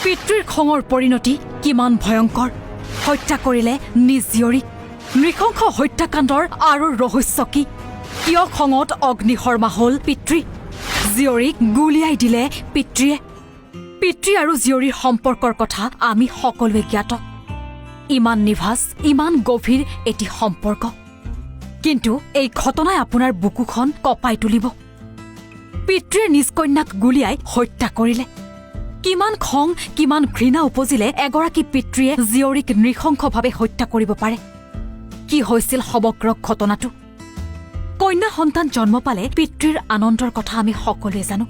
পিতৃৰ খঙৰ পৰিণতি কিমান ভয়ংকৰ! হত্যা কৰিলে নিজ জীয়ৰীক। নৃশংস হত্যাকাণ্ডৰ আঁৰৰ ৰহস্য কি? কিয় খঙত অগ্নিশৰ্মা হ'ল পিতৃ? জীয়ৰীক গুলীয়াই দিলে পিতৃয়ে। পিতৃ আৰু জীয়ৰীৰ সম্পৰ্কৰ কথা আমি সকলোৱে জ্ঞাত। ইমান নিভাঁজ, ইমান গভীৰ এটি সম্পৰ্ক। কিন্তু এই ঘটনাই আপোনাৰ বুকুখন কঁপাই তুলিব। পিতৃয়ে নিজ কন্যাক গুলীয়াই হত্যা কৰিলে। কিমান খং, কিমান ঘৃণা উপজিলে এগৰাকী পিতৃয়ে জীয়ৰীক নৃশংসভাৱে হত্যা কৰিব পাৰে? কি হৈছিল সমগ্ৰ ঘটনাটো? কন্যা সন্তান জন্ম পালে পিতৃৰ আনন্দৰ কথা আমি সকলোৱে জানো।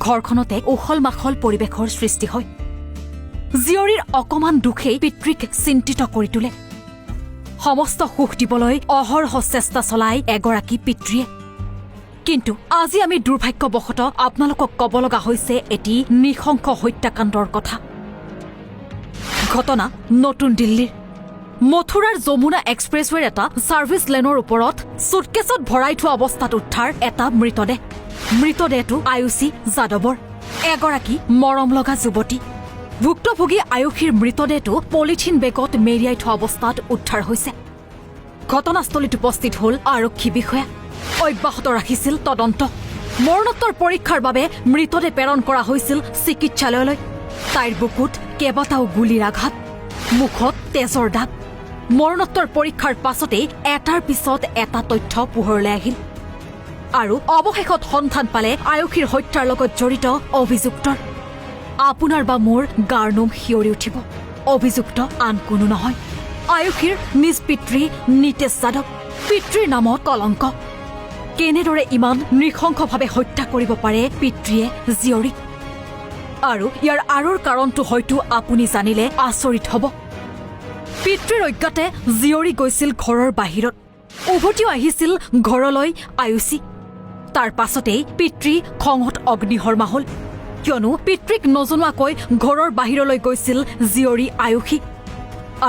ঘৰখনতে উখল মাখল পৰিৱেশৰ সৃষ্টি হয়। জীয়ৰীৰ অকমান দুখেই পিতৃক চিন্তিত কৰি তোলে। সমস্ত সুখ দিবলৈ অহৰহ চেষ্টা চলাই এগৰাকী পিতৃয়ে। কিন্তু আজি আমি দুৰ্ভাগ্যবশতঃ আপোনালোকক ক'ব লগা হৈছে এটি নৃশংস হত্যাকাণ্ডৰ কথা। ঘটনা নতুন দিল্লীৰ মথুৰাৰ যমুনা এক্সপ্ৰেছৱেৰ এটা ছাৰ্ভিচ লেনৰ ওপৰত চুটকেছত ভৰাই থোৱা অৱস্থাত উদ্ধাৰ এটা মৃতদেহ। মৃতদেহটো আয়ুষী যাদৱৰ, এগৰাকী মৰম লগা যুৱতী। ভুক্তভোগী আয়ুষীৰ মৃতদেহটো পলিথিন বেগত মেৰিয়াই থোৱা অৱস্থাত উদ্ধাৰ হৈছে। ঘটনাস্থলীত উপস্থিত হ'ল আৰক্ষী বিষয়া। অব্যাহত ৰাখিছিল তদন্ত। মৰণোত্তৰ পৰীক্ষাৰ বাবে মৃতদেহ প্ৰেৰণ কৰা হৈছিল চিকিৎসালয়লৈ। তাইৰ বুকুত কেইবাটাও গুলীৰ আঘাত, মুখত তেজৰ দাগ। মৰণোত্তৰ পৰীক্ষাৰ পাছতেই এটাৰ পিছত এটা তথ্য পোহৰলৈ আহিল আৰু অৱশেষত সন্ধান পালে আয়ুষীৰ হত্যাৰ লগত জড়িত অভিযুক্তৰ। আপোনাৰ বা মোৰ গাৰ নোম শিয়ৰি উঠিব। অভিযুক্ত আন কোনো নহয়, আয়ুষীৰ নিজ পিতৃ নীতেশ যাদৱ। পিতৃৰ নামত কলংক। কেনেদৰে ইমান নৃশংসভাৱে হত্যা কৰিব পাৰে পিতৃয়ে জীয়ৰীক? আৰু ইয়াৰ আঁৰৰ কাৰণটো হয়তো আপুনি জানিলে আচৰিত হ'ব। পিতৃৰ অজ্ঞাতে জীয়ৰী গৈছিল ঘৰৰ বাহিৰত। উভতিও আহিছিল ঘৰলৈ আয়ুষী। তাৰ পাছতেই পিতৃ খঙত অগ্নিশৰ্মা হ'ল। কিয়নো পিতৃক নজনোৱাকৈ ঘৰৰ বাহিৰলৈ গৈছিল জীয়ৰী আয়ুষী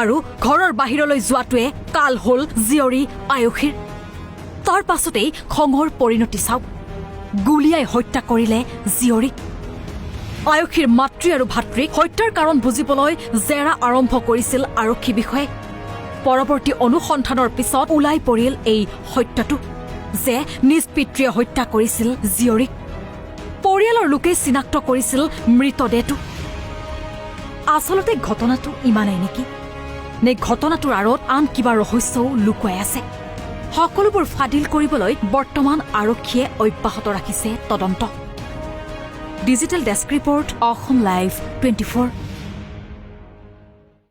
আৰু ঘৰৰ বাহিৰলৈ যোৱাটোৱে কাল হ'ল জীয়ৰী আয়ুষীৰ। তাৰ পাছতেই খঙৰ পৰিণতি চাওক, গুলীয়াই হত্যা কৰিলে জীয়ৰীক। আয়ুষীৰ মাতৃ আৰু ভাতৃক হত্যাৰ কাৰণ বুজিবলৈ জেৰা আৰম্ভ কৰিছিল আৰক্ষী বিষয়াই। পৰৱৰ্তী অনুসন্ধানৰ পিছত ওলাই পৰিল এই সত্যটো যে নিজ পিতৃয়ে হত্যা কৰিছিল জীয়ৰীক। পৰিয়ালৰ লোকেই চিনাক্ত কৰিছিল মৃতদেহটো। আচলতে ঘটনাটো ইমানেই নেকি, নে ঘটনাটোৰ আঁৰত আন কিবা ৰহস্যও লুকুৱাই আছে? সকলোবোৰ ফাদিল কৰিবলৈ বৰ্তমান আৰক্ষীয়ে অব্যাহত ৰাখিছে তদন্ত। Digital desk report, Assam live 24।